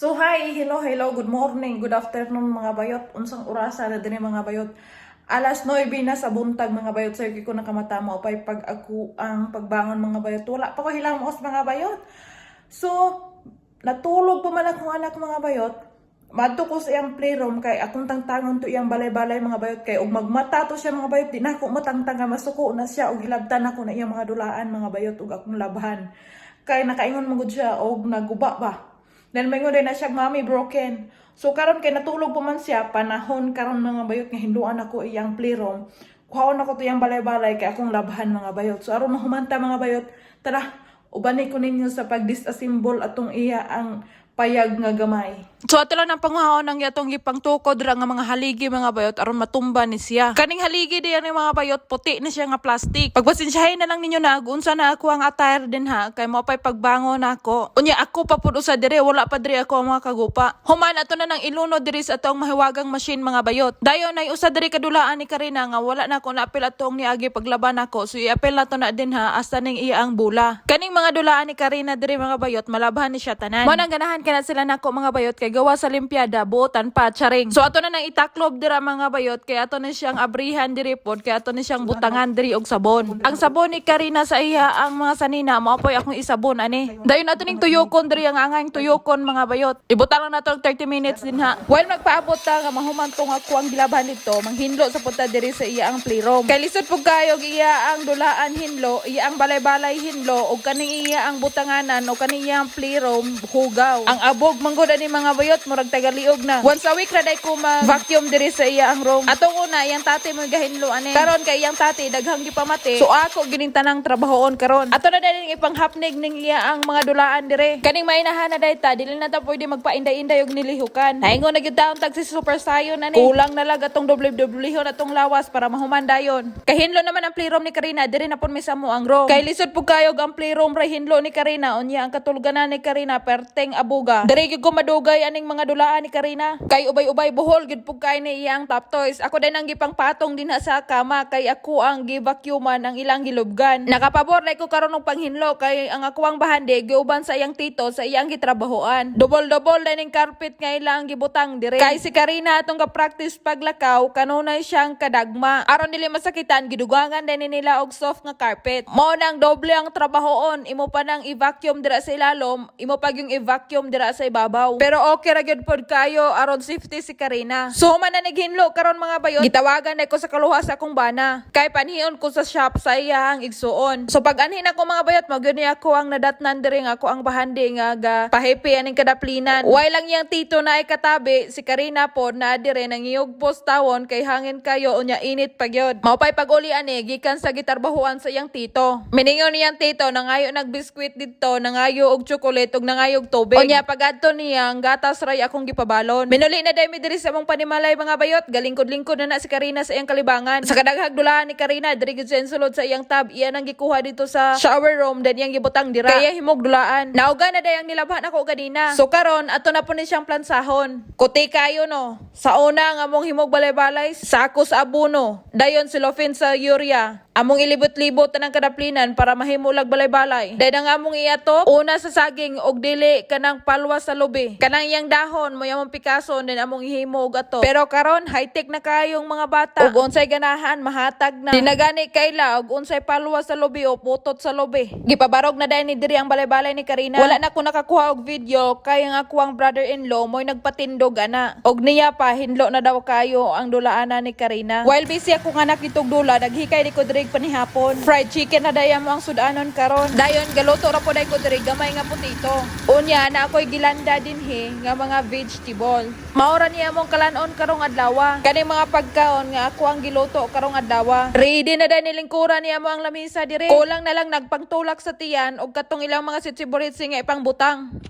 So hi, hello, hello, good morning, good afternoon, mga bayot. Unsang orasa na dinhi, mga bayot? Alas 9 na sa buntag, mga bayot. Sayo ko nakamata mo pay pag ako ang pagbangon, mga bayot. Wala pa ko hilamos, mga bayot. So natulog pa man akong anak, mga bayot. Madto ko sa iyang playroom kay akong tangtangon to iyang balay-balay, mga bayot, kay og magmata to siya, mga bayot, di na ako matangtang nga masuko na siya og hilabtan ako na iyang mga dulaan, mga bayot, ug akong labhan. Kay nakaingon man gud siya og naguba ba. Then maingon din na siya, "Mommy, broken." So karon kay natulog pa man siya, panahon karon, mga bayot, nga hinduan ako iyang playroom. Kuhaon ako to iyang balay-balay kay akong labhan, mga bayot. So aron mahumanta, mga bayot, tara, ubani ko ninyo sa pag-disassemble atong iya ang payag nga gamay. So ato lang ng panguhaon ang yatong gipangtukod ra nga mga haligi, mga bayot, aron matumba ni siya. Kaning haligi diyan ni, mga bayot, puti na siya nga plastic. Pagpasensyahin na lang ninyo na unsa na ako ang attire din ha, kay mo pay pagbangon nako. Unya ako pa pud usa dire, wala pa dire ako ang mga kagupa. Human, ato na nang ilunod diri sa atong mahiwagang machine, mga bayot. Dayon ay usa diri kadulaan ni Karina nga wala na ako naapil atong niagi paglaban nako. So iapil na to na din ha asa ning iya ang bula. Kaning mga dulaan ni Karina diri, mga bayot, malabhan ni siya tanan. Mo nang ganahan kana sila nako, mga bayot, kay gawa sa limpiada buotan pa, charing. So ato na nang itaklob dira, mga bayot, kay ato na siyang abrihan diri pod, kay ato na siyang butangan diri og sabon. Ang sabon ni Karina sa iya ang mga sanina mao poy akong isabon ani. Dayon ato ning tuyokon diri ang angayng tuyokon, mga bayot. Ibutang lang nato og 30 minutes din ha. While magpaabot ta nga mahuman tong ako ang gilaban dito, manghinlo sa punta diri sa iya ang playroom. Kay lisod pug kayo iya ang dulaan hinlo, iya ang balay-balay hinlo og kaning iya ang butanganan o kaning iya ang playroom hugaw. Ang abog manggod ani, mga bayot, murag tagaliog na. Once a week ra day ko mag vacuum diri sa iya ang room. Atong una, iyang tate mo gahinlo ani. Karon kay iyang tate daghang gipamati. So ako gining tanang trabahoon karon. Ato na dali ipanghapnig ning iya ang mga dulaan dire. Kaning mainahan na day ta, dili na ta pwede magpainday-inday og nilihukan. Naingon na gyud taon tag si Super Saiyan ani. Kulang na lang atong doble-doblehon atong lawas para mahuman dayon. Kahinlo naman ang playroom ni Karina, diri na pud may sa mo ang room. Kay lisod pug kayo ang playroom ra hinlo ni Karina, unya ang katulganan ni Karina perteng abuga. Diri gyud ko madugay aning mga dulaan ni Karina. Kay ubay-ubay buhol gyud pug kay ni iyang top toys. Ako din ang gipangpatong dinha sa kama kay ako ang givacuuman ang ilang gilubgan. Nakapabor like ko karon og panghinlo kay ang ako ang bahandi giuban sa iyang tito sa iyang gitrabahoan. Dobol-dobol din ning carpet nga ilang gibutang dire. Kay si Karina atong ga-practice paglakaw kanunay siyang kadagma. Aron dili masakitan, gidugangan din nila og soft nga carpet. Mao nang doble ang trabahoon, imo pa nang i-vacuum dira sa ilalom, imo pa yung i-vacuum dira sa ibabaw. Pero okay ra gyud pod kayo aron safety si Karina. So human na naghinlo karon, mga bayot, gitawagan na ko sa kaluha sa akong bana. Kay panhion ko sa shop sa iya ang igsuon. So pag anhin ako, mga bayot, mao gyud ni ako ang nadatnan diri nga ako ang bahandi nga ga pahipi aning kadaplinan. Way lang yang tito na ay katabi, si Karina pod na dire nangiyugpos tawon kay hangin kayo unya init pa gyud. Mao pay pag-uli ani gikan sa gitarbahuan sa iyang tito. Miningon niyang tito nangayo nag biskwit didto, nangayo og chocolate ug nangayo og tubig. Unya pagadto niya ang gatas ray akong gipabalon. Minuli na day mi diri sa among panimalay, mga bayot, galingkod-lingkod na na si Karina sa iyang kalibangan. Sa kadaghag dulaan ni Karina diri gyud siya sulod sa iyang tub, iya nang gikuha dito sa shower room, then iyang gibutang dira. Kaya himog dulaan. Nauga na day ang nilabhan ako ganina. So karon ato na po ni siyang plansahon. Kuti kayo no. Sa una nga among himog balay-balay, sako sa abono. Dayon cellophane sa urea. Among ilibot-libot tanang kadaplinan para mahimulag balay-balay. Dayon ang among iatop, una sa saging og dili kanang palwas sa lubi. Kanang iyang dahon mo among pikason, then among ihimo og ato. Pero karon high-tech na kayong mga bata. Ug unsay ganahan mahatag na. Di na gani kaila og unsay palwas sa lubi o putot sa lubi. Gipabarog na dayon ni diri ang balay-balay ni Karina. Wala na ko nakakuha og video kay ang ako ang brother-in-law mo'y nagpatindog ana. Og niya pa hinlo na daw kayo ang dulaana ni Karina. While busy ako nga nakitog dula, naghikay di ko diri panihapon. Fried chicken na daya mo ang sudanon karon. Dayon galuto ra po day ko diri gamay nga putito. Unya na ako'y gilanda dinhi nga mga vegetable. Maora niya mong kalanon karong adlaw. Kani mga pagkaon nga ako ang giluto karong adlaw. Ready na day nilingkuran niya mo ang lamisa dire. Kulang na lang nagpangtulak sa tiyan og katong ilang mga sitsiburitsi nga ipangbutang.